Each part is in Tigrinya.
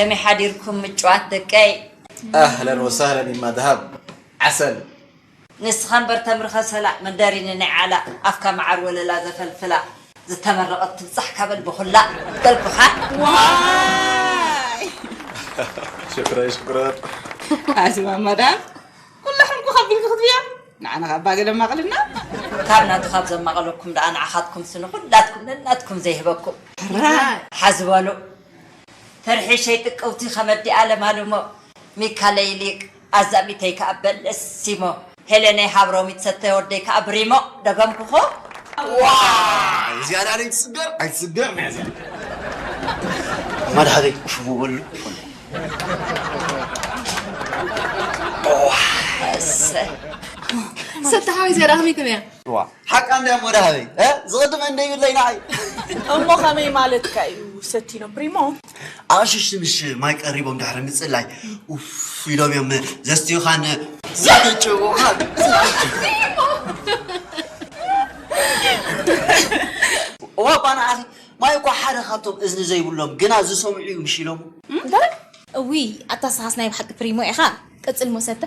ከመይ ሓዲርኩም ምጭዋት ደቀይ? ኣህለን ወሳህለን ይማ ደሃብ ዓሰል። ንስኻ እምበር ተምርኸ ሰላእ መንደሪኒ ናይ ዓላ ኣፍካ መዓር ወለላ ዘፈልፍላ ዝተመረቐት ትብጻሕ ካበል ብኹላ በልኩኻ። ዋይ ሽክረን ሽክረን። ኣዚ ማማ ደሃብ ኩሉ ሕልምኩ ከቢልኪ ክትብያ ንዓና ካብ ባገለ ማቕልና ካብ ናቱ ካብ ዘማቐለኩም ደኣ ንዓኻትኩም ስኒ ኩላትኩም ነናትኩም ዘይህበኩም ሓዚ በሉ። ተርሒሸይ ጥቅውቲ ከመዲኣ ለማልሞ ሚካለይ ሊቅ ኣዛሚተይ ከኣ በለሲሞ ሄለነይ ሃብሮሚት ሰተ ወደይ ከኣ ብሪሞ ደገምኩኹ። እዚኣ ደኣ ኣይትስገር ኣይትስገር ናይ እዚኣ ማድሃበይ ሽሙ በሉ እሰ ሰተ ሓወይ እዚኣ ደኣ ከመይ ከመያ ዋ ሓቃ እንድያ እሞ ደሃበይ እ? ዝቕድም እንደ ይብለይ ንዓይ እሞ ከመይ ማለትካ እዩ ሰቲኖ ፕሪሞ ኣቕሽሽቲ ምሽ ማይ ቀሪቦም ድሕሪ ምፅላይ ኡፍ ኢሎም እዮም ዘስትዩኻን ዘግጭውኻን እዋ እባ ንዓኺ ማይ እኳ ሓደ ካብቶም እዝኒ ዘይብሎም ግና ዝሰምዑ እዩ ምሽ ኢሎሞ እንታይ እውይ ኣታ ስኻስ ናይ ብሓቂ ፕሪሞ ኢኻ ቀጽል ሞ ሰተ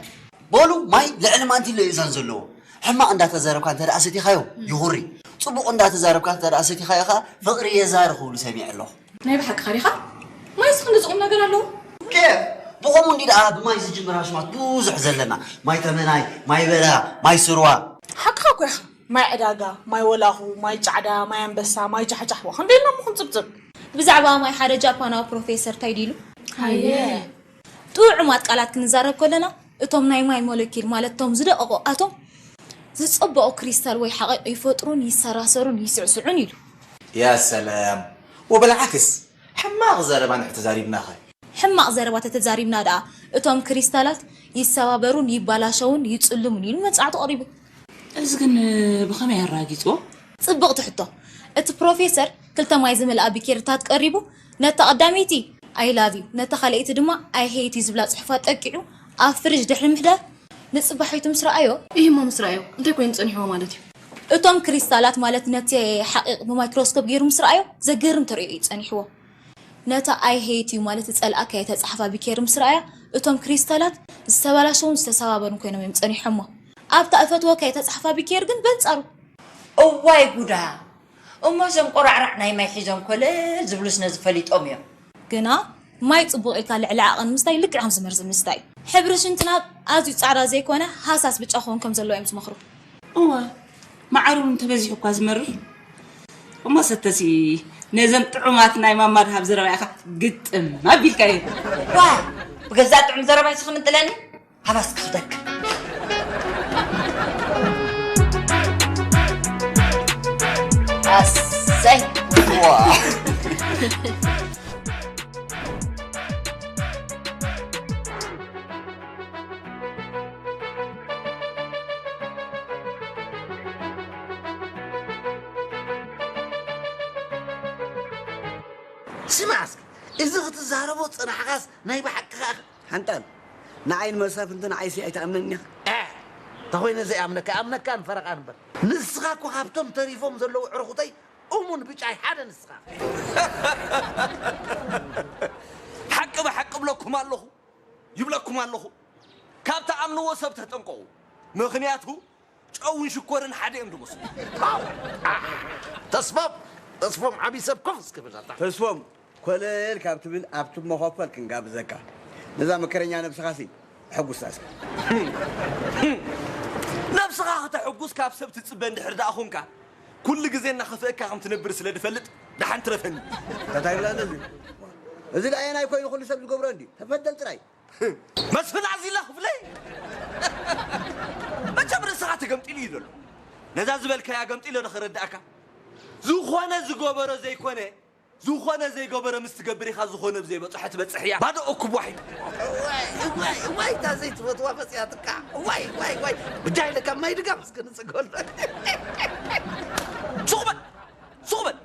በሉ ማይ ልዕሊ ማንቲለ እዛን ዘለዎ ሕማቕ እንዳተዛረብካ እንተ ደኣ ሰቲኻዮ ይኹሪ ጽቡቕ እንዳተዛረብካ እንተ ደኣ ሰቲኻዮ ኸኣ ፍቕሪ የዛር ክብሉ ሰሚዐ ኣለኹ ናይ ብሓቅኻ ዲኻ ማይስ ክንዲ ዝቑም ነገር ኣለዎ ኬፍ ብኸምኡ እንዲ ደኣ ብማይ ዝጅምር ኣሽማት ብዙሕ ዘለና ማይ ተመናይ ማይ በዳ ማይ ስርዋ ሓቅኻ እኮ ኢኻ ማይ ዕዳጋ ማይ ወላኹ ማይ ጫዕዳ ማይ ኣንበሳ ማይ ጃሕጃሕዋ ክንደይ ኢልና እሞ ክንጽብጽብ ብዛዕባ ማይ ሓደ ጃፓናዊ ፕሮፌሰር እንታይ ዲሉ ጥዑማት ቃላት ክንዛረብ ከለና እቶም ናይ ማይ ሞለኪል ማለት እቶም ዝደቐቑ ኣቶም ዝጸበቑ ክሪስታል ወይ ሓቒቕ ይፈጥሩን ይሰራሰሩን ይስዕስዑን ኢሉ። ያ ሰላም! ወበልዓክስ ሕማቕ ዘረባ እንድሕር ተዛሪብናኸ? ሕማቕ ዘረባ ተተዛሪብና ደኣ እቶም ክሪስታላት ይሰባበሩን ይባላሸውን ይጽልሙን ኢሉ መጽናዕቱ ኣቕሪቡ። እዚ ግን ብኸመይ ኣራጊጽዎ? ጽብቕቲ ሕቶ። እቲ ፕሮፌሰር ክልተ ማይ ዝመልኣ ቢኬርታት ቀሪቡ ነታ ቀዳመይቲ I love you ነታ ካልኣይቲ ድማ I hate you ዝብላ ጽሑፋት ጠቂዑ ኣብ ፍርጅ ድሕሪ ምሕዳር ንጽባሒቱ ምስ ረኣዮ። ኢሂ እሞ ምስ ረኣዮ እንታይ ኮይኑ ጸኒሕዎ ማለት እዩ? እቶም ክሪስታላት ማለት ነቲ ሓቒቕ ብማይክሮስኮፕ ገይሩ ምስ ረኣዮ ዘገርም ተርእዮ እዩ ጸኒሕዎ። ነታ I hate you ማለት ዝጸልኣካያ እተጻሕፋ ቢኬር ምስ ረኣያ እቶም ክሪስታላት ዝተበላሸዉን ዝተሰባበሩን ኮይኖም እዮም ጸኒሖሞ። ኣብታ እፈትወካ እየ እተጻሕፋ ቢኬር ግን በንጻሩ። እዋይ ጉዳ! እሞ እዞም ቆራዕራዕ ናይ ማይ ሒዞም ኮለል ዝብሉስ ነዚ ፈሊጦም እዮም። ግና ማይ ጽቡቕ ኢልካ ልዕሊ ዓቐን ምስታይ ልክዕ ከም ዝመርዚ ምስታይ እዩ። ሕብሪ ሽንትና ኣዝዩ ጻዕዳ ዘይኮነ ሃሳስ ብጫ ክኸውን ከም ዘለዎ እዮም ዝመኽሩ። እወ መዓር እውን እንተበዚሑ እኳ ዝመርር እሞ ሰተሲ ነዘም ጥዑማት ናይ ማማ ድሃብ ዘረባ ኢኻ ግጥም ኣቢልካዮ። ዋ ብገዛእ ጥዑም ዘረባይ ስኽምጥለኒ ሃባስ ክኽደክ ኣሰይ ዋ ስማዕ እስኪ እዚ ክትዛረቦ ዝጸናሕካስ ናይ ብሓቅኻ ሓንጣል ንዓይን መሳፍንቲ ንዓይሲ ኣይትኣምነኒ ኢኻ እንተኾይነ ዘይኣምነካ ይኣምነካን ፈረቓን እምበር ንስኻ እኮ ካብቶም ተሪፎም ዘለዉ ዕርኹተይ እሙን ብጫይ ሓደ ንስኻ ሓቂ ብሓቂ እብለኩም ኣለኹ ይብለኩም ኣለኹ ካብ ትኣምንዎ ሰብ ተጠንቀቑ ምኽንያቱ ጨውን ሽኮርን ሓደ እዮም ዝመስሉ። ተስፎም ተስፎም ዓብዪ ሰብ ኮፍ እስክብል ኣታ። ተስፎም ኮለል ካብ ትብል ኣብቲ መኾፈል ክንጋብዘካ ነዛ መከረኛ ነብስኻሲ ኣሐጉሳ እስኪ። ነብስኻ ከተሐጉስ ካብ ሰብ ትጽበ እንድሕር ደኣ ኾንካ ኩሉ ግዜ እናኸፍአካ ከም ትነብር ስለ ድፈልጥ ደሓን ትረፈኒ። እንታይ ትብላ ኣለዚ? እዚ ደኣ ኣየናይ ኮይኑ ኩሉ ሰብ ዝገብሮ እንድዩ? ተፈደል ጥራይ። መስፍን ኣዚለ ክፍለይ መቸም ርእስኻ ተገምጢሉ እዩ ዘሎ ነዛ ዝበልካያ ገምጢሎ ንኸረድኣካ ዝኾነ ዝገበሮ ዘይኮነ ዝኾነ ዘይገበረ ምስ ትገብር ኢኻ ዝኾነ ብዘይበፅሖ ትበፅሕ እያ ባዶ እኩብ ዋሒድ እዋይ እዋይ እዋይ እታ ዘይትፈትዋ መፅያትካ እዋይ እዋይ እዋይ ብጃ ኢለካ ማይ ድጋም እስከ ንፅገሎ ሱቕ በል ሱቕ በል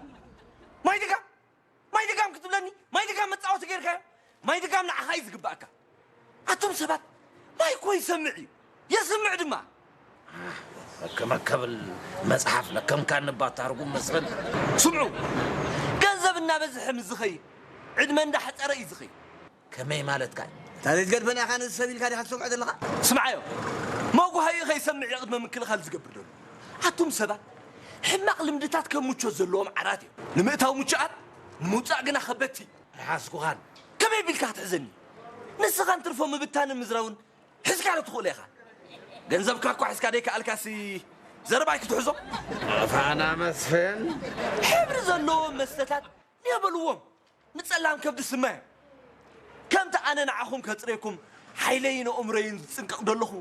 ማይ ድጋም ማይ ድጋም ክትብለኒ ማይ ድጋም መፃወቲ ገይርካዮ ማይ ድጋም ንዓኻ እዩ ዝግባእካ ኣቱም ሰባት ማይ እኮ ይሰምዕ እዩ የስምዕ ድማ መከመከብል መፅሓፍ ለከምካ እንባ ታርጉም መስፍን ስምዑ ገንዘብ እናበዝሐ ምስ ዝኸይድ ዕድመ እንዳሐፀረ እዩ ዝኸይድ ከመይ ማለትካ? እታ ዘይትገድፈና ኢኻ ነዚ ሰብ ኢልካ ዲኻ ትሰምዖ ዘለኻ? ስምዓዮ፣ መጉሃዩ ከይሰምዕ እዩ ቅድመ ምክልኻል ዝገብር ዘሎ። ኣቱም ሰባት፣ ሕማቕ ልምድታት ከም ምቾት ዘለዎም ዓራት እዮም። ንምእታው ምቹኣት፣ ንምውጻእ ግና ከበድቲ። ኣይሓስኩኻን። ከመይ ቢልካ ክትሕዘኒ? ንስኻ እንትርፎ ምብታንን ምዝራውን ሒዝካ ዶ ትኽእሎ ኢኻ? ገንዘብካ እኳ ሒዝካ ደይከኣልካሲ ዘረባይ ክትሕዞ? ኣፋና መስፍን። ሕብሪ ዘለዎም መስተታት የበልዎም። ንጸላም ከብዲ ስማዮም። ከምቲ ኣነ ንዓኹም ከጽርየኩም ሓይለይን ኣእምሮይን ዝጽንቀቕ ዘለኹ፣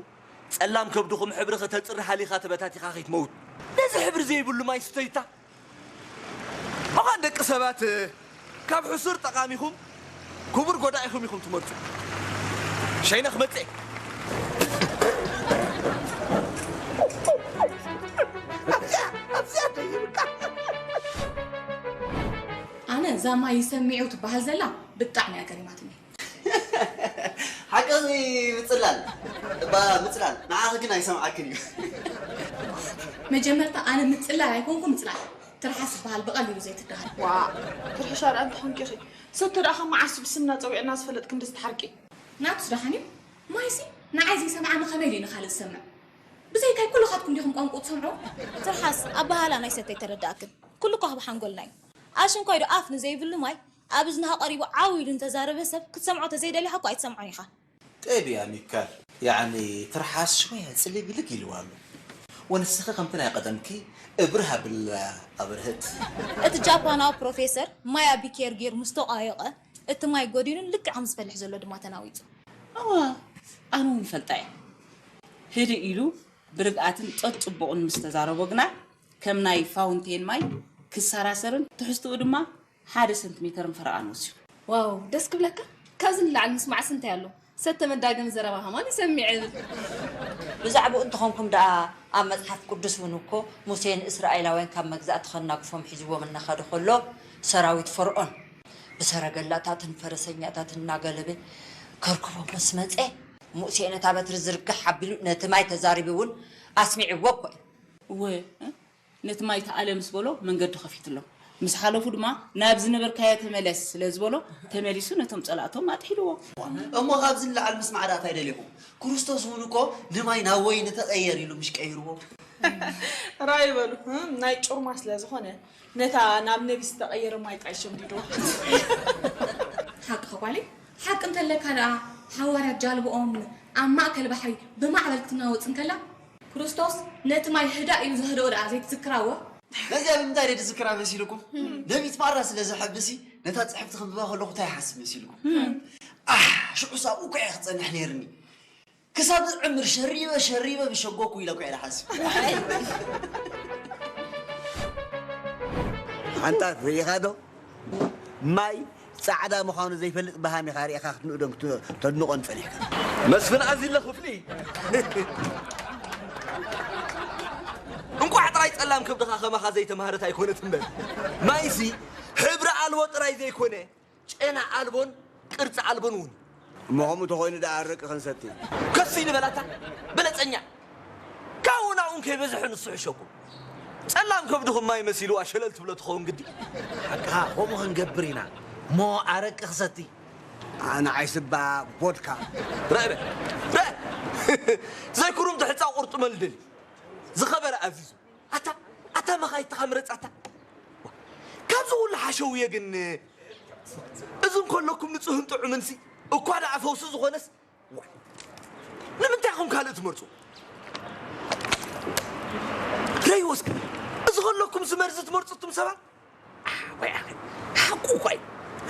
ጸላም ከብድኹም ሕብሪ ከተጽሪ ሃሊኻ ተበታቲኻ ከይትመውት። ነዚ ሕብሪ ዘይብሉ ማይ ስተይታ። እዃን ደቂ ሰባት ካብ ሕሱር ጠቓሚኹም ክቡር ጎዳኢኹም ኢኹም ትመርጹ። ሸይነ ክመጽእ። ኣብዚኣ፣ ኣብዚኣ ደይብካ። ኣነ እዛ ማይ ይሰሚዑ ትበሃል ዘላ ብጣዕሚ እያ ገሪማትኒ። ሓቂ ምጽላል፣ እባ ምጽላል፣ ንዓኺ ግን ኣይሰምዓክን እዩ። መጀመርታ ኣነ ምጽላል ኣይኮንኩ ምጽላል። ትርሓስ ዝበሃል ብቐሊሉ ዘይትደሃል። ዋ፣ ትርሕሻ ደኣ እንተኾንኪ ኢኺ። ሰተ ደኣ ካብ መዓስ ብስምና ጸዊዕና ዝፈለጥ ክንዲ ዝተሓርቂ? ናቱስ ደሓን እዩ። ማይሲ ንዓይ ዘይሰምዓኒ ከመይ ኢሉ ንኻልእ ዝሰምዕ? ብዘይካይ ኩልኻትኩም ዲኹም ቋንቋኡ ትሰምዑ? ትርሓስ ኣበሃህላ ናይ ሰተ ኣይተረድኣክን። ኩሉ እኮ ካብ ሓንጎልና እዩ። ኣሽንኳይ ዶ ኣፍ ንዘይብሉ ማይ ኣብ እዝንኻ ቀሪቡ ዓው ኢሉ እንተዛረበ ሰብ ክትሰምዖ ተዘይደሊኻ እኮ ኣይትሰምዖን ኢኻ። ጠይብ እያ ሚካል፣ ያዕኒ ትርሓስ ሽወያ ጽልይ ብልግ ኢልዋ ኣሎ። ወንስኺ ከምቲ ናይ ቀደምኪ እብርህ ኣብላ ኣብርህት። እቲ ጃፓናዊ ፕሮፌሰር ማይ ኣብ ቢኬር ገይሩ ምስ ተቋየቐ፣ እቲ ማይ ጎዲኑን ልክዕ ከም ዝፈልሕ ዘሎ ድማ ተናዊጹ። እዋ፣ ኣነ እውን ይፈልጣ እየ። ህድእ ኢሉ ብርግኣትን ጠጥ ጽቡቕን ምስ ተዛረቦ ግና፣ ከም ናይ ፋውንቴን ማይ ክሰራሰርን ትሕዝትኡ ድማ ሓደ ሰንቲሜተርን ፈረቓን ወሲኹ። ዋው ደስ ክብለካ ካብዚ ንላዕሊ ምስማዕስ እንታይ ኣሎ ሰተ መዳገሚ ዘረባ ከማን ይሰሚዕ እብል። ብዛዕባኡ እንተኾንኩም ደኣ ኣብ መጽሓፍ ቅዱስ እውን እኮ ሙሴ ንእስራኤላውያን ካብ መግዛእቲ ከናግፎም ሒዝዎም እናኸደ ከሎ ሰራዊት ፈርዖን ብሰረገላታትን ፈረሰኛታትን እናገለበ ከርክቦም ምስ መጸ ሙሴ ነታ በትሪ ዝርግሕ ኣቢሉ ነቲ ማይ ተዛሪቡ እውን ኣስሚዕዎ እኮ እዩ። እወ ነቲ ማይ ተኣለ ምስ በሎ መንገዲ ከፊትሎም። ምስ ሓለፉ ድማ ናብ ዝነበርካዮ ተመለስ ስለ ዝበሎ ተመሊሱ ነቶም ጸላእቶም ኣጥሒልዎም። እሞ ካብዚ ንላዕሊ ምስማዕ ደኣ እንታይ ደሊኹም? ክርስቶስ እውን እኮ ንማይ ናብ ወይኒ ተቐየር ኢሉ ምሽ ቀይርዎ። ራይ በሉ ናይ ጩርማ ስለ ዝኾነ ነታ ናብ ነቢስ ዝተቐየረ ማይ ጥራይ ሸምዲድዋ። ሓቅኻ ጓለይ ሓቂ እንተለካ ደኣ ሓዋርያት ጃልብኦም ኣብ ማእከል ባሕሪ ብማዕበል ክትናወጽ እንከላ ክርስቶስ ነቲ ማይ ህዳእ ኢሉ ዘህደኦ ደኣ ዘይትዝክራዎ? ነዚኣ ብምንታይ ደይ ዝዝክራ መሲልኩም? ነቢት ማራ ስለ ዘሐብሲ ነታ ጽሕፍቲ ከንብባ ከለኹ እንታይ ይሓስብ መሲልኩም? ኣሕ ሽዑስ ኣብኡ እኮ እየ ክጸንሕ ነይርኒ። ክሳብ ዝዕምር ሸሪበ ሸሪበ ምሸጎኩ ኢለ እኮ እየ ዝሓስብ። ሓንጣት ርኢኻ ዶ? ማይ ጻዕዳ ምዃኑ ዘይፈልጥ በሃም ኢኻ ርኢኻ ክትንእዶን ተድንቖን ጸኒሕካ። መስፍን ኣዚለ ክፍሊ እንቋዕ ጥራይ ጸላም ከብድኻ ከማኻ ዘይተማህረት ኣይኮነት እምበር ማይሲ ሕብሪ ኣልቦ ጥራይ ዘይኮነ ጨና ኣልቦን ቅርጺ ኣልቦን እውን። እሞ ከምኡ ተኾይኑ ደኣ ኣረቂ ክንሰቲ። ከስይ ንበላታ በለጸኛ ካብኡ ናብኡ ከይበዝሑ ንሱ ሕሸኩም። ጸላም ከብድኹም ማይ መሲልዋ ሸለል ትብሎ ትኸውን ግዲ። ሓቅኻ ከምኡ ክንገብር ኢና እሞ ኣረቂ ክሰቲ። ንዓይ ስባ ቮድካ። ርአ በል ርአ ዘይኩሩም ትሕጻው ቁርጥመል ደልዩ ዝኸበረ ኣዚዙ ኣታ ኣታ መኻይትኻ ምረጽ ኣታ ካብዚ ኩሉ ሓሸውየ ግን እዚ እንከለኩም ንጹህን ጥዑምንሲ እኳ ደኣ ፈውሲ ዝኾነስ ዋይ ንምንታይ ኢኹም ካልእ ትመርጹ ረይወስክ እዚ ከለኩምሲ መርዚ ትመርጹ እቱም ሰባት ሓቁ እኳ እዩ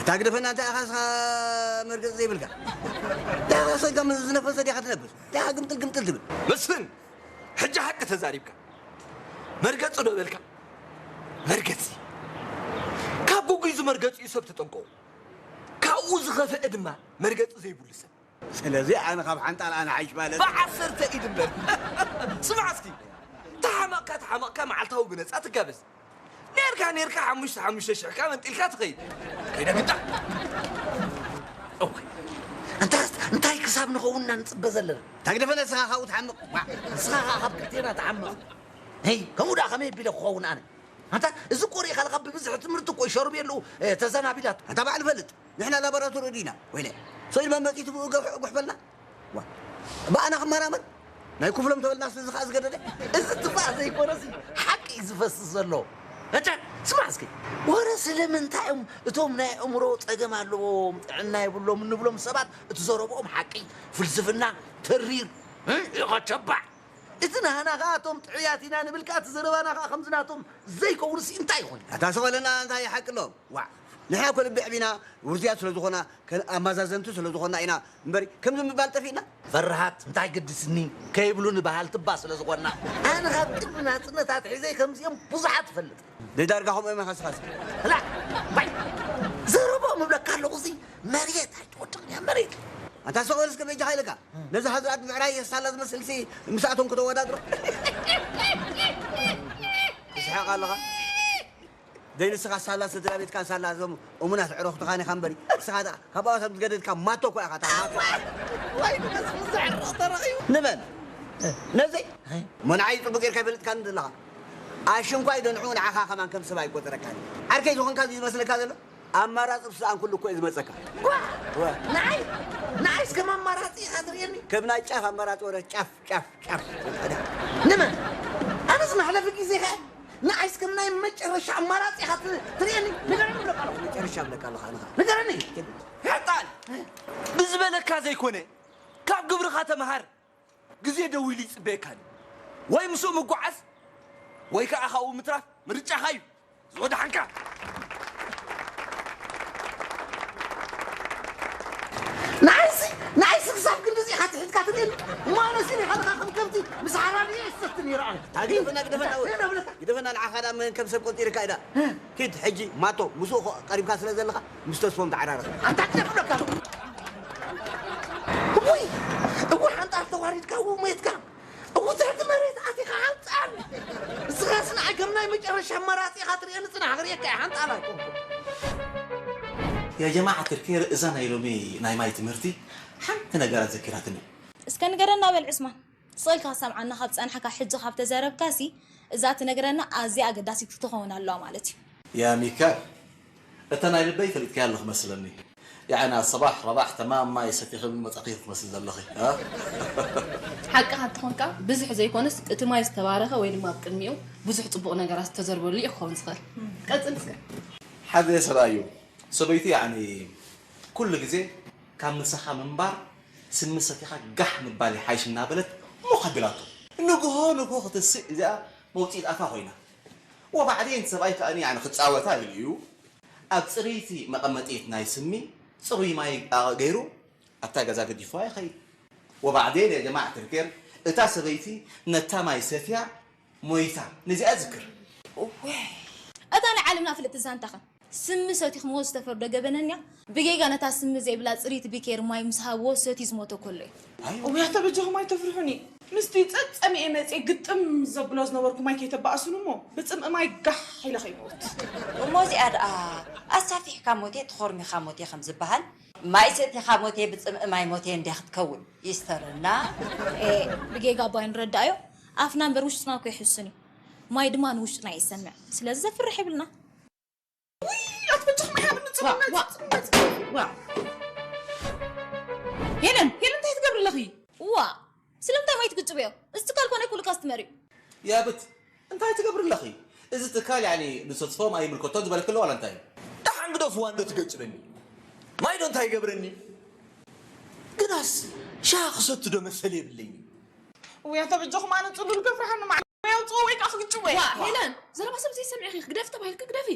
ኣታ ግደፈና እንታይ ኢኻ ስኻ መርገፂ ዘይብልካ እንታይ ኢኻ ሰጋም ዝነፈሰ ዲኻ ትነፍስ እንታይ ኢኻ ግምጥል ግምጥል ትብል መስፍን ሕጂ ሓቂ ተዛሪብካ መርገፂ ዶ በልካ መርገፂ ካብ ጉጉይ ዝመርገፂኡ ሰብ ተጠንቀቑ ካብኡ ዝኸፍአ ድማ መርገፂ ዘይብሉ ሰብ ስለዚ ኣነ ካብ ሓንጣል ኣነ ሓይሽ ማለት ብዓሰርተ ኢድ እምበር ስማዕ እስኪ ተሓመቕካ ተሓመቕካ መዓልታዊ ብነፃ ትጋበዝ ኔርካ ኔርካ ሓሙሽተ ሓሙሽተ ሽሕካ መንጢልካ ትኸይድ ከይደ ግዳ እንታይ ክሳብ ንኸውንና ንፅበ ዘለና ታግደፈ ነስኻ ካብኡ ትሓምቕ ንስኻ ካብ ክልቴና ትሓምቕ ይ ከምኡ ደኣ ከመይ ቢለ ክኸውን ኣነ ኣንታ እዚ ቆሪእካ ለካ ብብዝሒ ትምህርቲ እኮ ይሸርብ የለዉ ተዘናቢላት ኣንታ ባዕሉ ፈልጥ ንሕና ላቦራቶሪ ዲና ወይለ ስኢል መመፂት ብኡ ገብሑ ጉሕ በልና። ዋ፣ ብኣና ክመራመር ናይ ክፍሎም ተበልና ስለ ዝኸዓ ዝገደደ። እዚ ትፋእ ዘይኮነሲ ሓቂ እዩ ዝፈስስ ዘሎ። እጨ፣ ስማዕ እስኪ። ወረ ስለምንታይ እዮም እቶም ናይ ኣእምሮ ጸገም ኣለዎም፣ ጥዕና የብሎም እንብሎም ሰባት እቲ ዘረብኦም ሓቂ፣ ፍልስፍና፣ ተሪር፣ እ፣ ኢኻ ቸባዕ። እቲ ናህና ኸኣ እቶም ጥዑያት ኢና ንብል ከኣ እቲ ዘረባና ኸኣ ከምዚ ናቶም ዘይከውንሲ እንታይ ይኾን? ኣታ ሰቐለና እንታይ ሓቂ ኣለዎም? ዋዕ። ንሕና እኮ ልቢ ኣዕቢና ውርዙያት ስለ ዝኾና፣ ከ-፣ ኣመዛዘንቲ ስለ ዝኾና ኢና እምበሪ፣ ከምዚ ምባል ጠፊእና። ፈራሃት እንታይ ገድስኒ ከይብሉ ንበሃልቲ እባ ስለ ዝኾና። ኣነ ካብ ቅድሚ ናጽነት ኣትሒዘ ከምዚኦም ብዙሓት እፈልጥ። ደይ ዳርጋ ከምኦም ኢኻ ስኻስ። ላ፣ ባይ፣ ዘረቦ ምብለካ ኣለኹ፣ እዚ መሬት ኣይትወድቕን እያ፣ መሬት። ኣንታ ሰቕ በል እስከ በጃኻ ኢለካ። ነዚ ሃዝራት ምዕራይ የሳላ ዝመስልሲ ምሳእቶም ክተወዳድሮ። ትስሕቕ ኣለኻ። ደይ ንስኻ ሳላ ስድራ ቤትካን ሳላ እዞም እሙናት ኣዕሩኽትኻን ኢኻ እምበሪ፣ ንስኻ ደኣ ካብ ኣዋሳብ ዝገደድካ ማቶ እኮ ኢኻ፣ እታ ማቶ። ወይ፣ ወይ፣ ንመን? ነዘይ? እሞ ንዓይ ጽቡቕ ጌርካ ኣይፈልጥካን ዘለኻ። ኣሽንኳይ ዶ ንዕኡ ንዓኻ ከማን ከም ሰብ ኣይቆጸረካን እዩ። ዓርከይ ዝኾንካ ዝመስለካ ዘሎ? ኣማራጺ ብስኣን ኩሉ እኮ እዩ ዝመጸካ። ዋ! ዋ! ንዓይ? ንዓይስ ከም ኣማራጺ ኢኻ ትርእየኒ? ከም ናይ ጫፍ ኣማራጺ ወረ ጫፍ፣ ጫፍ፣ ጫፍ። ንመን? ኣነስ መሕለፊ ግዜ ከ ንዓይስ ከም ናይ መጨረሻ ኣማራጺ ኢኻ ት-፣ ትርእየኒ? ንገረኒ ብለካ ኣለኹ። መጨረሻ ብለካ ኣለኻ ንኻ። ንገረኒ። ሕጣን! ብዝበለካ ዘይኮነ፣ ካብ ግብርኻ ተመሃር። ግዜ ደው ኢሉ ይጽበየካ ኣሎ። ወይ ምስኡ ምጓዓዝ፣ ወይ ከኣ ካብኡ ምትራፍ ምርጫኻ እዩ። ዝወድሓንካ። ንዓይሲ፣ ንዓይሲ ክሳብ ክንድዚ ኢኻ ትሕትካ ትርእየኒ? እሞ ኣነሲ ሪኻ ለኻ ከም ከብቲ ምስ ሓራድየ ይሰቲ ነይረ ኣነ። ግደፈና፣ ግደፈና፣ ግደፈና፣ ንዓኻ ደኣ መን ከም ሰብ ቆጺርካ ኢዳ። ኪድ ሕጂ ማቶ ምስኡ ኸ ቀሪብካ ስለ ዘለኻ ምስ ተስፎም ተዓራረኽ። ኣንታ ግደፍ ብለካ። እውይ፣ እውይ ሓንጣር ተዋሪድካ፣ እው ሞትካ። እው ትሕቲ መሬት ኣቲኻ ሓንጣር። እስኻስ ንዓይ ከም ናይ መጨረሻ ኣማራጺ ኢኻ ትርእየኒ፣ ጽናሕ ክርእየካ እየ ሓንጣር ኣይኮንኩን። ያ ጀማዓ ትርኬር እዛ ናይ ሎሚ ናይ ማይ ትምህርቲ ሓንቲ ነገር ኣዘኪራትኒ። እስከ ንገረና በል ዑስማን። ስቕ ኢልካ ክሰምዓና ካብ ዝጸናሕካ ሕጂ ካብ ተዛረብካሲ፣ እዛ ትነግረና ኣዝያ ኣገዳሲት ክትኸውን ኣለዋ ማለት እዩ። ያ ሚካ፣ እታ ናይ ልበይ ፈሊጥካያ ኣለኺ መስለኒ። ያዕኒ ኣሰባሕ ረባሕ ተማም ማይ ሰቲኺ መጻእኺ ክትመስሊ ዘለኺ፣ እ? ሓቅኻ እንተኾንካ፣ ብዙሕ ዘይኮነስ እቲ ማይ ዝተባረኸ ወይ ድማ ኣብ ቅድሚኡ ብዙሕ ጽቡቕ ነገራት ዝተዘርበሉ እዩ ክኸውን ዝኽእል። ቀጽል እስከ። ሓደ ሰብኣይ እዩ። ሰበይቲ ያዕኒ ኩሉ ግዜ ካብ ምሳኻ ምንባር ስሚ ሰቲኻ ጋሕ ምባል ይሓይሽ እናበለት ሞኽ ኣቢላቶ። ንግሆ ንግሆ ክትስእ እዚኣ መውጽኢት ኣፋ ኮይና። ወባዕዴን ሰብኣይ ከኣ ያዕኒ ክጻወታ ኢሉ እዩ ኣብ ጽርይቲ መቐመጢት ናይ ስሚ ጽሩይ ማይ ገይሩ ኣብታ ገዛ ገዲፍዋ ይኸይድ። ወባዕዴን ያ ጀማዓ ትርኬር እታ ሰበይቲ ነታ ማይ ሰትያ ሞይታ። ነዚኣ ዝክር። እወይ። እታ ናይ ዓለምና ፍልጥቲ ዛንታ ኸ? ስሚ ሰቲኹምዎ ዝተፈርዶ ገበነኛ፣ ብጌጋ ነታ ስሚ ዘይብላ ጽርይቲ ቢኬር ማይ ምስ ሃብዎ ሰትዩ ዝሞተ ከሎ እዩ። ኣይ። እውይ፣ ኣታ በጃኹም ኣይተፍርሑኒ። ምስቲ ጸጸሚኤ መጽኤ ግጥም ዘብሎ ዝነበርኩ ማይ ከይተባእሱኒ እሞ፣ ብጽምኢ ማይ ጋሕ ኢለ ከይመውት። እሞ እዚኣ ደኣ ኣሳፊሕካ ሞቴ፣ ተኾርሚኻ ሞቴ ከም ዝበሃል፣ ማይ ሰቲኻ ሞቴ፣ ብጽምኢ ማይ ሞቴ እንድያ ክትከውን። ይስተረና። ኤ፣ ብጌጋ እባ ኣይንረዳእዮ። ኣፍና እምበር ውሽጥና እኮ ይሕስን እዩ። ማይ ድማ ንውሽጥና ይሰምዕ። ስለዚ ዘፍርሕ የብልና። ውይ፣ ኣትበጃኹም ኣሕዋት፣ ንጽመት፣ ዋ፣ ዋ። ንጽመት። ዋ። ሄለን፣ ሄለን፣ እንታይ ትገብሪ ኣለኺ? ዋ፣ ስለምንታይ ማይ ትግጭብዮ? እዚ ትካል ኮነ ኩሉ ካስትመር እዩ። ያብት፣ እንታይ ትገብሪ ኣለኺ? እዚ ትካል፣ ያኒ፣ ንሰትፎም ኣይምልከቶን ዝበለኪ ኣሎ ዋላ እንታይ? ደሓን ግደፍዋ እንዶ ትገጭበኒ። ማይ ዶ እንታይ ይገብረኒ? ግናስ፣ ሻሂ ክሰቲ ዶ መሰል የብለይን። ውይ፣ ኣታ በጃኹም ኣነ ጽሉል ገፍርሓኒ መዓል። ወይ ኣውጽኦ ወይ ከኣ ክግጭዎ እየ። ዋ፣ ሄለን፣ ዘረባ ሰብ ዘይሰምዕ ኢኺ፣ ግደፊ ተባሂልኪ ግደፊ።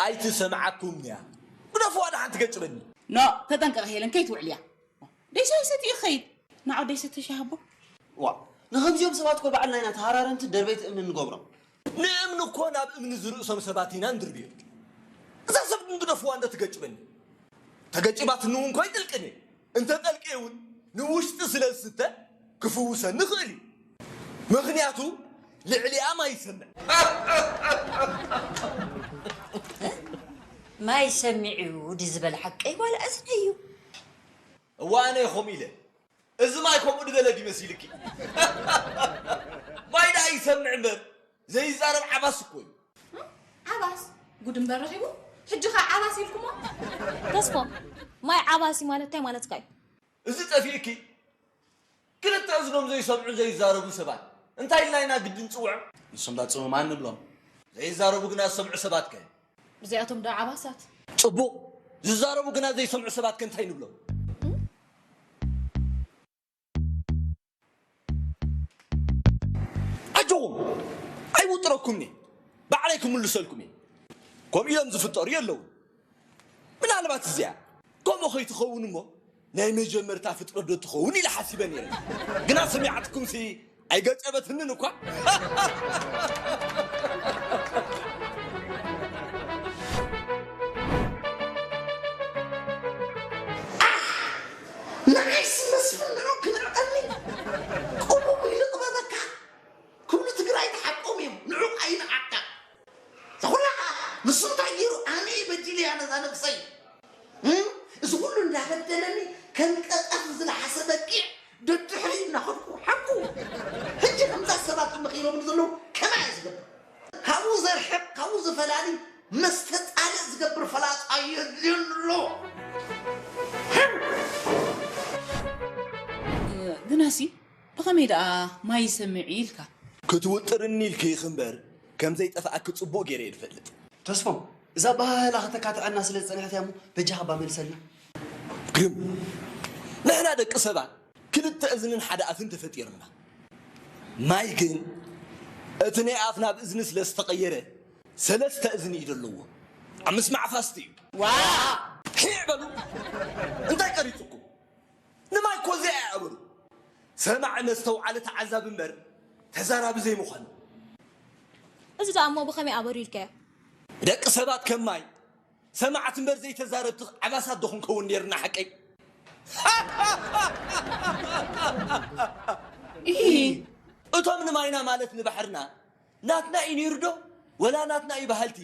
ኣይትሰምዓኩምን እያ። ግደፍዋ ደሓን ትገጭበኒ። ኖ፣ ተጠንቀቒ ሄለን፣ ከይትውዕልያ። ደይ ሻሂ ሰትዩ ይኸይድ። ንዓ ደይ ሰቲ ሻሂ ኣቦ። ዋ፣ ንኸምዚኦም ሰባት እኮ ባዕልና ኢና ተሃራረምቲ ደርበይቲ እምኒ ንገብሮም። ንእምኒ እኮ ናብ እምኒ ዝርእሶም ሰባት ኢና ንድርብዮ። እዛ ሰብ ግን ግደፍዋ እንዶ ትገጭበኒ። ተገጭባትኒ እውን እኮ ኣይጠልቅን እየ። እንተ ጠልቅየ እውን ንውሽጢ ስለ ዝስተ ክፍውሰኒ ይኽእል እዩ። ምኽንያቱ ልዕሊኣ ማይ ይሰምዕ። ማይ ሰሚዑ ድዩ ዝበል ሓቀይ ዋላ እዝነይ እዩ? እዋ ኣነ እየ ከምኡ ኢለ። እዚ ማይ ከምኡ ድበለ ድዩ መሲልኪ? ማይ ደኣ ይሰምዕ እምበር ዘይዛረብ ዓባስ እኮ እዩ። ዓባስ? ጉድ እምበር ረኺቡ። ሕጂ ኸ ዓባስ ኢልኩሞ? ተስፎም፣ ማይ ዓባሲ ማለት እንታይ ማለትካ እዩ? እዚ ጠፊእኪ? ክልተ እዝኖም ዘይሰምዑ ዘይዛረቡ ሰባት እንታይ ኢልና ኢና ግዲ ንጽውዖም? ንሶም ዳ ጽምማን ንብሎም። ዘይዛረቡ ግና ዝሰምዑ ሰባት ከ? እዚኣቶም ዶ ዓባሳት? ጽቡቕ። ዝዛረቡ ግና ዘይሰምዑ ሰባት ከ እንታይ ንብሎም? ኣጆኹም፣ ኣይውጥረኩምኒ፣ ባዕለይ ክምልሰልኩም እየ። ከምኡ ኢሎም ዝፍጠሩ የለውን። ምናልባት እዚኣ ከምኡ ከይትኸውን እሞ ናይ መጀመርታ ፍጥረት ዶ ትኸውን ኢለ ሓሲበ ነይረ። ግና ሰሚዓትኩምሲ ኣይገጨበትንን እኳ። ንዓይሲ መስፍን ንዑ ክነዕቀኒ ቅቡቡ ኢሉ ጥበበካ ክብሉ ትግራይ ተሓቆም እዮም። ንዑ ኣይንዓቀ። ዝኹላ ከዓ ንሱ እንታይ ገይሩ? ኣነ በዲለ እያ ነዛ ነብሰይ። እም? እዚ ኩሉ እንዳበደለኒ ከም ቀጠፍ ዝለሓሰ በጊዕ ደድሕሪ እናኸድኩ ሓቁ። ሕጂ ከምዛ ሰባት መኺሮም ዘለዉ ከማይ እየ ዝገብር። ካብኡ ዘርሕቕ፣ ካብኡ ዝፈላሊ፣ መስተጣልእ ዝገብር ፈላጣ የድልየኒ ኣሎ። ግናሲ ብኸመይ ደኣ ማይ ይሰምዕ ኢልካ? ክትውጥርኒ ኢልኪ ኢኺ እምበር፣ ከም ዘይጠፍኣኪ ጽቡቕ ገይረ እየ ዝፈልጥ። ተስፎም፣ እዛ ኣበሃህላ ከተካትዐና ስለ ዝጸንሐት እያ እሞ፣ በጃኻ እባ መልሰልና። ግርም፣ ንሕና ደቂ ሰባት ክልተ እዝንን ሓደ ኣፍን ተፈጢርና። ማይ ግን እቲ ናይ ኣፍ ናብ እዝኒ ስለ ዝተቐየረ፣ ሰለስተ እዝኒ እዩ ዘለዎ። ኣብ ምስማዕ ፋስት እዩ። ዋ! ሒዕ በሉ። እንታይ ቀሪጹኩም? ንማይ እኮ እዚኣ እያ እበሉ። ሰማዒ መስተውዓሊ ተዓዛቢ እምበር ተዛራቢ ዘይምዃኑ። እዚ ደኣ እሞ ብኸመይ ኣበሩ ኢልካዮ? ደቂ ሰባት ከም ማይ ሰማዕቲ እምበር ዘይተዛረብቲ ዓባሳት ዶ ክንከውን ነይርና ሓቀይ? ኢሂ። እቶም ንማይና ማለት ንባሕርና ናትና እዩ ነይሩ ዶ? ወላ ናትና እዩ በሃልቲ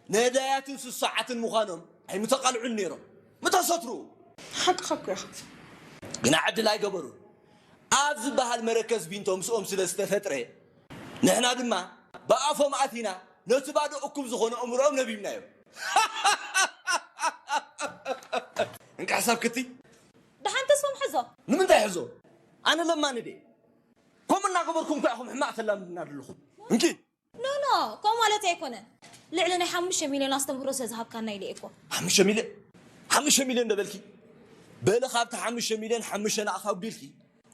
ነዳያትን ስሱዓትን ምዃኖም ኣይምተቓልዑን ነይሮም። ምተሰትሩ። ሓቅኻ እኮ ኢኻ። ግና ዕድል ኣይገበሩን። ኣብ ዝበሃል መረከዝ ቢንቶ ምስኦም ስለ ዝተፈጥረ፣ ንሕና ድማ ብኣፎም ኣቲና ነቲ ባዶ እኩብ ዝኾነ ኣእምሮኦም ነቢብናዮ። እንቃ ሓሳብ ክቲ። ደሓን ተስፎም ሕዞ። ንምንታይ ሕዞ? ኣነ ለማኒ ድየ? ከምኡ እናገበርኩም እኮ ኢኹም ሕማቕ ተላምድና ዘለኹም። እንኪ። ኖ፣ ኖ፣ ከምኡ ማለት ኣይኮነን። ልዕሊ ናይ ሓሙሽተ ሚልዮን ኣስተምህሮ ስለ ዝሃብካና ኢለ እየ እኮ። ሓሙሽተ ሚልዮን? ሓሙሽተ ሚልዮን ዶ በልኪ? በሊ ካብቲ ሓሙሽተ ሚልዮን ሓሙሽተ ንኣኻ ኣጉዲልኪ፣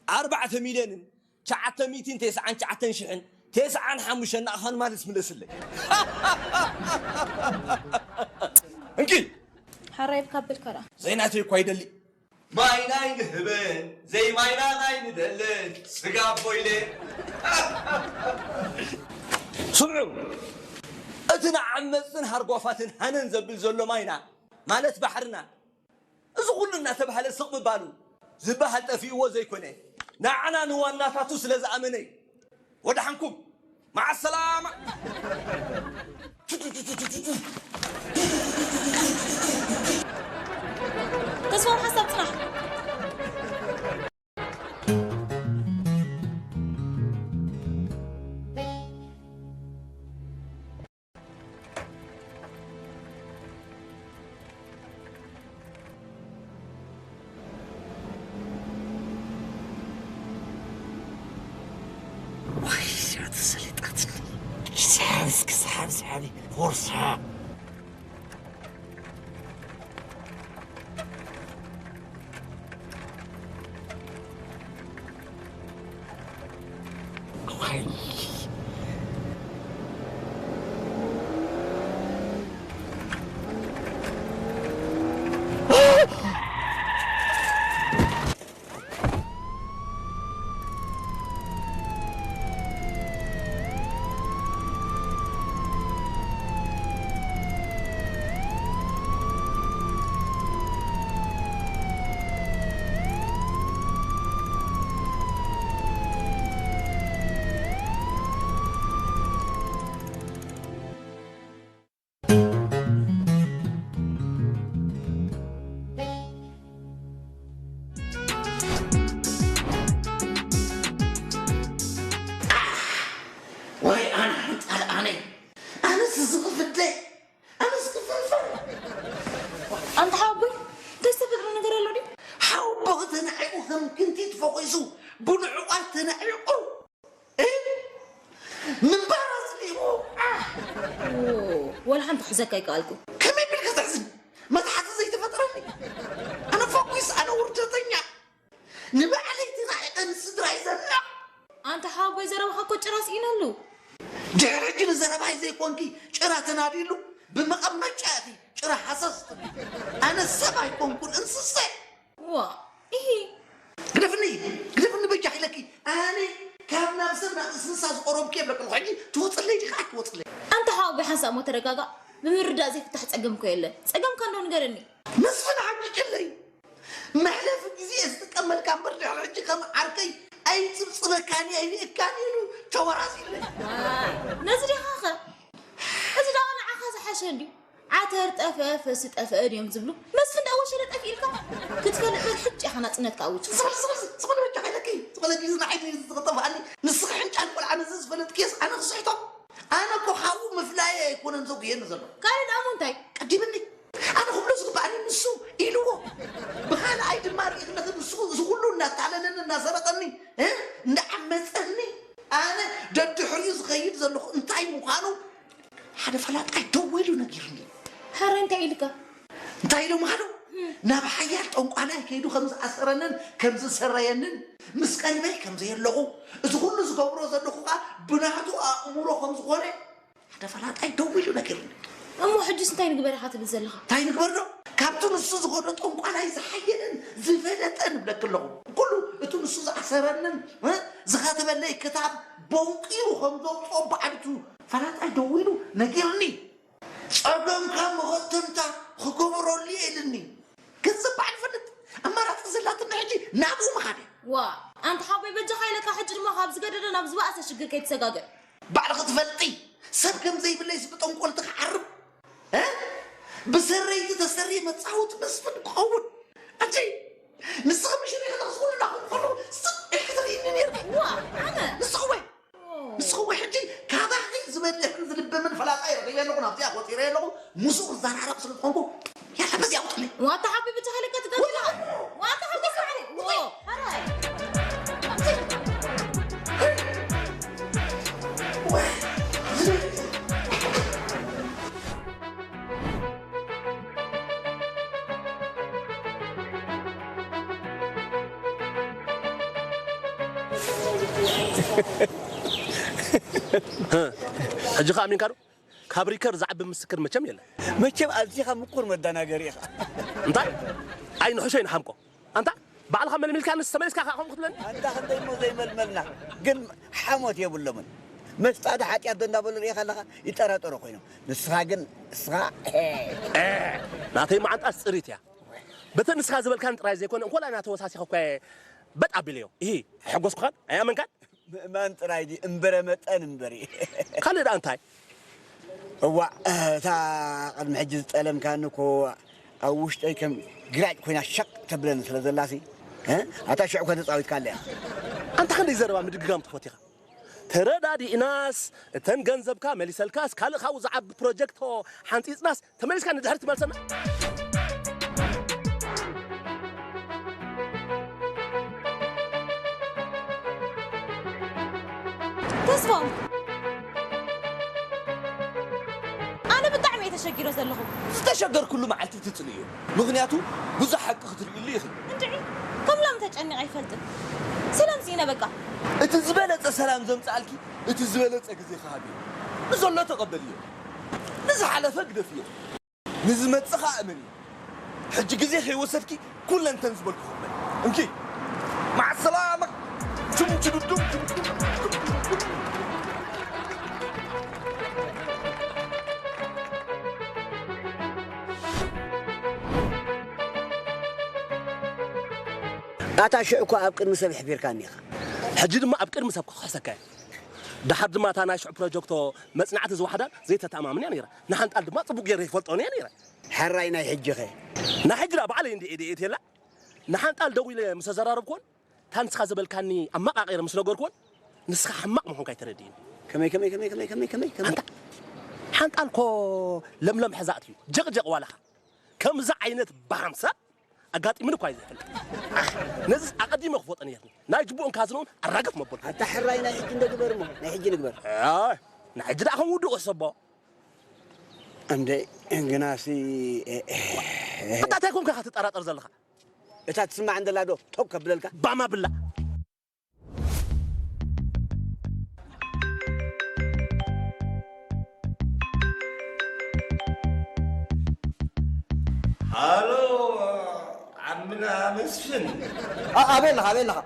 ኣርባዕተ ሚልዮንን ትሽዓተ ሚእትን ተስዓን ትሽዓተን ሽሕን ተስዓን ሓሙሽተን ንኣኻን ማለት ምለስለይ። እንኪ። ሓራይ ብካብል ከራ። ዘይናተይ እኳ ይደሊ። ማይና ኣይንህብን፣ ዘይማይና ኣይንደልን፣ ስጋ ኣቦ ኢለ። ስምዑ፣ እቲ ንዓመፅትን ሃርጓፋትን ሃነን ዘብል ዘሎ ማይና፣ ማለት ባሕርና፣ እዚ ኩሉ እናተባህለ ስቕ ምባሉ ዝበሃል ጠፊእዎ ዘይኮነ፣ ንዓና ንዋናታቱ ስለ ዝኣመነ እዩ። ወደሓንኩም፣ መዓ ሰላማ። ተስፋ ሓሳብ ጽናሕ። ዋይ፣ እዚኣ ተሰሊጣትኒ። ሰሓብ እስኪ፣ ሰሓብ፣ ሰሓብ፣ ቦርሳ። ወላ ሓንቲ ክሕዘካ ኣይከኣልኩ። ከመይ ቢልካ ትሕዝኒ? መትሓዚ ዘይተፈጥረኒ? ኣነ ፈኩስ፣ ኣነ ውርደተኛ። ንባዕለይ ተራሒቐ ንስድራይ ዘርዕቕ። ኣንታ ሓወቦይ፣ ዘረባኻ እኮ ጭራ ስኢነሉ። ድሕሪ ሕጂ ንዘረባይ ዘይኮንኪ ጭራ ተናዲሉ፣ ብመቐመጫ እቲ ጭራ ሃሰስ ትብሊ። ኣነ ሰብ ኣይኮንኩን፣ እንስሳ። ዋ፣ ኢሂ። ግደፍኒ፣ ግደፍኒ በጃ ኢለኪ። ኣነ ካብ ናብ ሰብ ናብ እንስሳ ዝቐረብኩ የብለክን። ሕጂ ትወፅለይ ዲኻ ኣይትወፅለይ? ኣንታ ሓወቦይ፣ ሓንሳእ እሞ ተረጋጋእ። ብምርዳእ ዘይፍታሕ ፀገም እኮ የለን። ፀገምካ እንዶ ንገረኒ። መስፍን ሓቂቅለይ። መሕለፊ ግዜ ዝጥቀመልካ እምበር ድሕሪ ሕጂ ከም ዓርከይ ኣይፅብፅበካን እየ፣ ኣይንእካን ኢሉ ተወራሲለይ። ዋይ፣ ነዚ ዲኻኸ? እዚ ደኣ ንዓኻ ዝሓሸ እንድዩ። ዓተር ጠፍአ ፈሲ ጠፍአ ድዮም ዝብሉ? መስፍን ደኣ ወሸለ ጠፍኢልካ ክትፈልጥ በል፣ ሕጂ ኢኻ ናጽነትካ ኣውጅ። ዝበል ዝበል ዝበል በጃ ሓይለኪ ዝበለኪ ዝናዓይ ዝኽጠፋኒ ንስኺ ሕንጫን ቆልዓ ነዚ ዝፈለጥክየስ ኣነ ክስሕቶ? ኣነ እኮ ካብኡ ምፍላየ ኣይኮነን ዘጉየኒ ዘሎ። ካልእ ደኣ እሞ እንታይ? ቀዲምኒ ኣነ ክብሎ ዝግባኣኒ ንሱ ኢልዎ። ብኻልኣይ ድማ ርኢኽለኺ ንሱ እዚ ኩሉ እናታለለኒ እናሰረቐኒ እ እንዳዓመፀኒ ኣነ ደድሕሪኡ ዝኸይድ ዘለኹ እንታይ ምዃኑ ሓደ ፈላጣይ ደው ኢሉ ነጊሩኒ። ሓረ እንታይ ኢልካ? እንታይ ኢሎም ሃሎ? ናብ ሓያል ጠንቋላይ ከይዱ ከም ዝኣሰረንን ከም ዝሰረየንን ምስ ቀልበይ ከም ዘየለኹ እዚ ኩሉ ዝገብሮ ዘለኹ ኸኣ ብናቱ ኣእምሮ ከም ዝኾነ ሓደ ፈላጣይ ደው ኢሉ ነጊሩኒ። እሞ ሕጅስ እንታይ ንግበር ኢኻ ትብል ዘለኻ? እንታይ ንግበር ዶ? ካብቲ ንሱ ዝኸዶ ጠንቋላይ ዝሓየለን ዝበለጠ ንብለኪ ኣለኹ። ኩሉ እቲ ንሱ ዝኣሰረንን እ ዝኸተበለይ ክታብ በንቂሩ ከም ዘውፅኦ ባዕልቱ ፈላጣይ ደው ኢሉ ነጊሩኒ። ጸገምካ መኸተምታ ክገብረሉ እየ ኢልኒ። ገንዘብ ባዕሉ ይፈልጥ። ኣማራጺ ዘላትኒ ሕጂ ናብኡ ምኻድ እየ። ዋ፣ ኣንታ ሓወቦይ በጃኻ ኢለካ ሕጂ ድማ ካብ ዝገደደ ናብ ዝበኣሰ ሽግር ከይትሰጋገር። ባዕልኺ ትፈልጢ ሰብ ከም ዘይብለይስ ብጠንቆልቲ ክዓርብ? እ? ብሰረይቲ ተሰሪየ መጻወቲ መስፍን ክኸውን? ኣንቺ ንስኺ ምሽ ሪኢኺ ዝኹሉ ናኹም ከለኹ ስቕ ኢልኪ ትርእይኒ ነይርኪ። ዋ፣ ኣነ? ንስኺ ወይ ንስኺ ወይ ሕጂ ካባኺ ዝበልሕን ዝልብምን ፈላጣ ይረኺበ ኣለኹ፣ ናብዚኣ ቆጺረ ኣለኹ፣ ምስኡ ክዘራረብ ስለ ዝኾንኩ፣ ያላ በዚኣ ውጡለይ። ዋታ ሓቢ ብቻ ሃለካ ትጋብላ። ዋታ ሓቢ ስማዕኒ። ዎ፣ ሃራይ። ሕጂ ከኣ ኣሚንካ ዶ? ካብ ሪከር ዝዓቢ ምስክር መቸም የለን። መቸም ኣዚኻ ምኩር መደናገሪ ኢኻ። እንታይ? ኣይ ንሕሾ ይንሓምቆ። ኣንታ ባዕልኻ መልሚልካ ንስ ተመሊስካ ከኣ ከምኡ ክትብለኒ? ኣንታ ክንደይ እሞ ዘይመልመልና። ግን ሓሞት የብሎምን። መስጣ ዶ ሓጢኣት ዶ እንዳበሉ ርኢኻ ኣለኻ? ይጠራጠሩ ኮይኖም። ንስኻ ግን፣ ንስኻ፣ ኤ፣ ናተይ መዓንጣስ ጽሪት እያ። በተን ንስኻ ዝበልካን ጥራይ ዘይኮነ፣ እንኮላይ ናተወሳሲኸ እኳ እየ በጥ ኣቢለዮ። ኢሂ፣ ኣይሐጎስኩኻን? ኣይኣመንካን? ምእማን ጥራይ ድዩ እምበረ መጠን እምበሪ። ካልእ ደኣ እንታይ? እዋእ፣ እታ ቅድሚ ሕጂ ዝጠለምካኒ እኮ ኣብ ውሽጠይ ከም ግራጭ ኮይና ሸቕ ተብለኒ ስለ ዘላሲ፣ እ? ኣታ ሽዑ እኮ ተጻዊትካለያ። ኣንታ ክንደይ ዘረባ ምድግጋም ትፈትኻ? ተረዳዲእናስ፣ እተን ገንዘብካ መሊሰልካስ፣ ካልእ ካብኡ ዝዓቢ ፕሮጀክት ሓንጺጽናስ፣ ተመሊስካ ንድሕሪት ትመልሰና? ተስፋም፣ ኣነ ብጣዕሚ እየ ተሸጊረ ዘለኹ። ዝተሸገርኩሉ መዓልቲ ትጽልእዮ። ምኽንያቱ ብዙሕ ሓቂ ክትርእይሉ ኢኺ። እንድዒ፣ ከም ሎሚ ተጨኒቐ ኣይፈልጥን። ሰላም ስኢነ በቃ። እቲ ዝበለጸ ሰላም ዘምጽኣልኪ፣ እቲ ዝበለጸ ግዜ ክሃብ እዩ። ንዘሎ ተቐበልዮ። ንዝሓለፈ ግደፍዮ። ንዝመጽእ ኸኣ እመንዮ። ሕጂ ግዜ ከይወሰድኪ ኩለን እተን ዝበልኩ ክበል። እንኪ፣ መዓ ሰላማ። ቹም ቹዱዱም ቹዱዱም። ኣታ ሽዑ እኮ ኣብ ቅድሚ ሰብ ኣሕፊርካኒ ኢኻ። ሕጂ ድማ ኣብ ቅድሚ ሰብ ክኽሕሰካ እየ። ደሓር ድማ እታ ናይ ሽዑ ፕሮጀክቶ መጽናዕቲ ዝወሓዳ ዘይተተኣማምን እያ ነይራ። ንሓንጣል ድማ ጽቡቕ ገይረ ይፈልጦን እየ ነይረ። ሕራይ ናይ ሕጂ ኸ? ናይ ሕጂ ደኣ ባዕለይ እንድየ ኢደ የእትየላ። ንሓንጣል ደዊለ ምስ ኣዘራረብኩወን፣ እታ ንስኻ ዝበልካኒ ኣመቓቒረ ምስ ነገርኩወን፣ ንስኻ ሕማቕ ምዃንካ እዩ ተረዲእኒ። ከመይ፣ ከመይ፣ ከመይ፣ ከመይ፣ ከመይ፣ ከመይ፣ ከመይ? ኣንታ፣ ሓንጣል እኮ ለምለም ሕዛእቲ እዩ። ጀቕጀቕ ዋላኻ። ከምዚ ዓይነት ባሃም ሰብ ኣጋጢሙኒ እኳ እዩ ዘይፈልጥ። ኣህ፣ ነዚስ ኣቐዲመ ክፈልጦ ነይርኒ። ናይ ጅቡእን ካዝንኡን ኣራግፍ መበልኩ። ኣታ ሕራይ ናይ ሕጂ እንዶ ግበር እሞ፣ ናይ ሕጂ ንግበር። ኣይ፣ ናይ ሕጂ ደኣ ከም ውዱእ ክሕሰቦ። እንደ ግናሲ ኣታ እንታይ ኮንካ ኢኻ ትጠራጠር ዘለኻ? እታ ትስማዕ እንደላ ዶ ቶብ ከብለልካ? ባማ ብላ። ሃሎ፣ ዓምና መስፍን። ኣበይ ኣለኻ? ኣበይ ኣለኻ?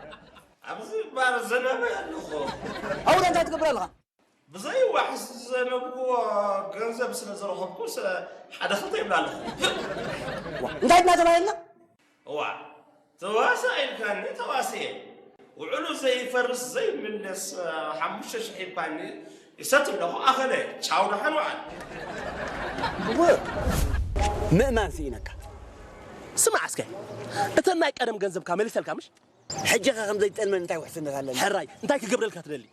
ኣብዚ ባር ዘናበይ ኣለኹ። ኣብኡ እንታይ ትገብር ኣለኻ? ብዘይ ዋሕስ ዘነብዎ ገንዘብ ስለ ዝረኸብኩ ስለ ሓደ ክልተ ይብላ ኣለኹ። እንታይ ድና ተባሂልና? እዋ፣ ተዋሳ ኢልካኒ ተዋስየ። ውዕሉ ዘይፈርስ ዘይምለስ ሓሙሽተ ሽሕ ኢልካኒ ይሰት ኣለኹ። ኣኸለ ቻው፣ ደሓን ውዓል። ምእማን ስኢነካ። ስማዕ እስከ፣ እተን ናይ ቀደም ገንዘብካ መሊሰልካ ምሽ? ሕጂ ኸ ከም ዘይትጠልመን እንታይ ውሕስነት ኣለኒ? ሕራይ እንታይ ክገብረልካ ትደሊ?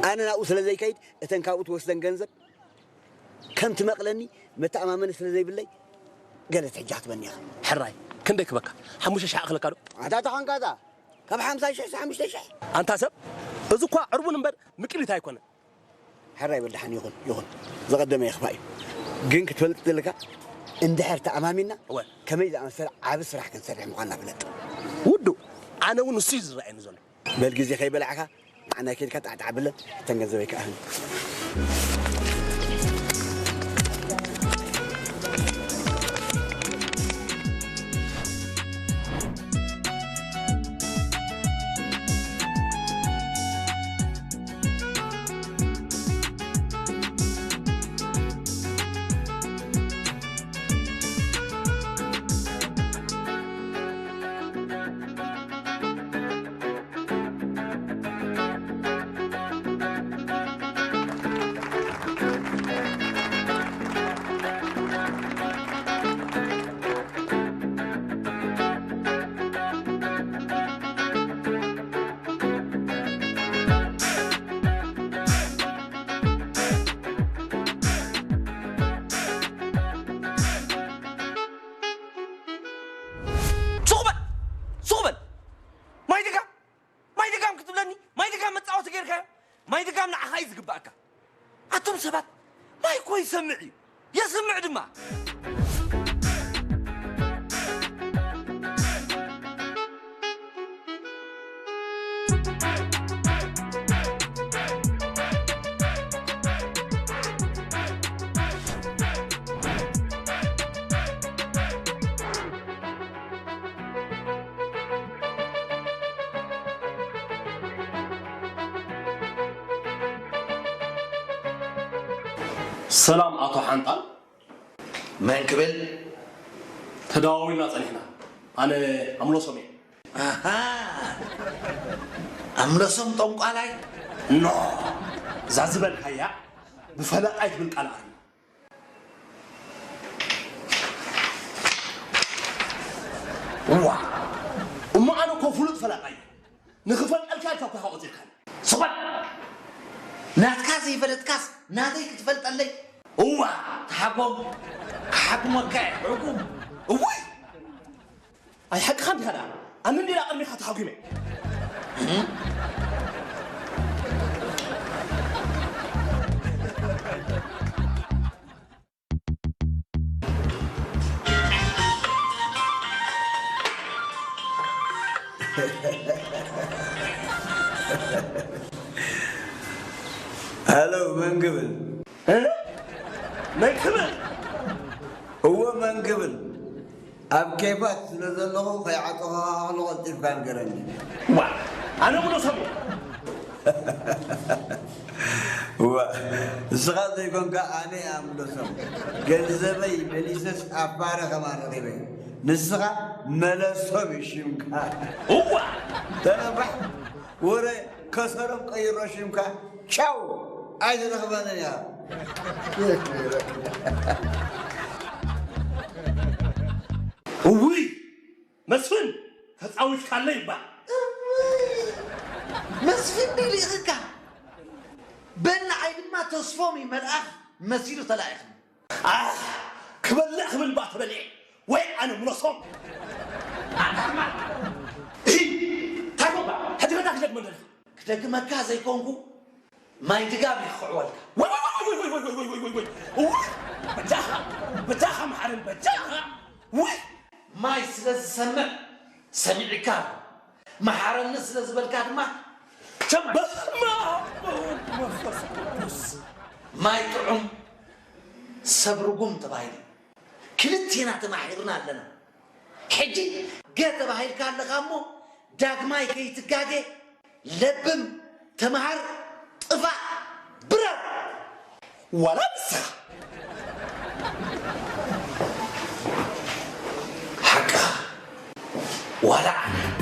ኣነ ናብኡ ስለ ዘይከይድ እተን ካብኡ ትወስደን ገንዘብ ከም ትመቕለኒ መተኣማመኒ ስለ ዘይብለይ ገለ ትሕጃ ክትበኒ ኢኻ። ሕራይ ክንደይ ክበካ? ሓሙሽተ ሽሕ ኣኽለካ ዶ? ኣታ ተኾንካ እታ ካብ ሓምሳ ሽሕ ሓሙሽተ ሽሕ ኣንታ ሰብ፣ እዚ እኳ ዕርቡን እምበር ምቅሊት ኣይኮነን። ሕራይ በል ደሓን ይኹን ይኹን ዝቐደመ የኽፋእ እዩ። ግን ክትፈልጥ ዘለካ እንድሕር ተኣማሚና እወ። ከመይ ዝኣመሰለ ዓቢ ስራሕ ክንሰርሕ ምዃንና ፍለጥ። ውዱእ ኣነ እውን ንሱ እዩ ዝረኣየኒ ዘሎ። በል ግዜ ከይበላዕካ ንዓና ኬድካ ጣዕጣዕ ብለን እተን ገንዘበይ ከኣህን ሱቕ በል! ሱቕ በል! ማይ ድጋም! ማይ ድጋም ክትብለኒ? ማይ ድጋም መጻወቲ ጌርካዮ? ማይ ድጋም ንዓኻ እዩ ዝግባኣካ። ኣቱም ሰባት፣ ማይ እኮ ይሰምዕ እዩ። የስምዕ ድማ። ሰላም ኣቶ ሓንጣል። መን ክብል? ተደዋዊልና ጸኒሕና። ኣነ ኣምሎሶም እየ። ኣሃ፣ ኣምሎሶም ጠንቋላይ? ኖ፣ እዛ ዝበልካያ ብፈለቃይ ትብል ቃል ኣርሚ። እዋ፣ እሞ ኣነ እኮ ፍሉጥ ፈላቃይ እየ። ንኽፈልጠልካ ኢልካ እኮ ኢኻ ቆጺርካኒ። ስቕ በል! ናትካ ዘይፈለጥካስ ናተይ ክትፈልጠለይ? እዋ፣ ተሓጎም፣ ክሓጉመካ እየ፣ ሕጉም። እውይ! ኣይ ሓቅኻ እንዲኻ ደኣ። ኣነ እንዲና ቅድሚኻ ተሓጒመ። ሃሎ መንግብል። መንክብል። እወ መንግብል። ኣብ ኬፋት ስለ ዘለኹ ከይዓጠኹኻ ከሎ ቀልጢፍካ ንገረኒ። ዋ ኣነ ምሎ ሰሙ። እዋ ንስኻ ዘይኮንካ ኣነ እያ ምለሶም። ገንዘበይ መሊሰስ ኣብ ባረ ከማን ረኺበ። ንስኻ መለሶም እዩ ሽምካ። እዋ ተነባሕ ወረ ከሰሮም ቀይሮ ሽምካ ቻው ኣይትረኽበንን እያ። እውይ መስፍን ተጻዊትካለይ እባ። መስፍን ድዩ ልኢኽካ? በል ንዓይ ድማ ተስፎም እዩ መልኣኽ መሲሉ ተላኢኽኒ። ኣህ ክበልዕ ክብል እባ ተበሊዐ ወይ ኣነ ምለሶም። ኣታማ እሂ ታጎባ ሕጂ ከታ ክደግመ እንደለኻ ክደግመካ ዘይኮንኩ ማይ ድጋም ይኽዕወልካ። ወይ ወይ ወይ ወይ ወይ ወይ ወይ ወይ ወይ በጃኻ በጃኻ መሓረን በጃኻ። ወይ ማይ ስለ ዝሰምዕ ሰሚዕካ ኣሎ። መሓረኒ ስለ ዝበልካ ድማ ከም በስመ ኣብ ወወልድ ወመንፈስ ቅዱስ። ማይ ጥዑም ሰብ ርጉም ተባሂሉ። ክልቴና ተማሒርና ኣለና። ሕጂ ገ ተባሂልካ ኣለኻ እሞ ዳግማይ ከይትጋገ ለብም፣ ተምሃር፣ ጥፋእ፣ ብረር። ዋላ ንስኻ ሓቃ ዋላ ኣነ።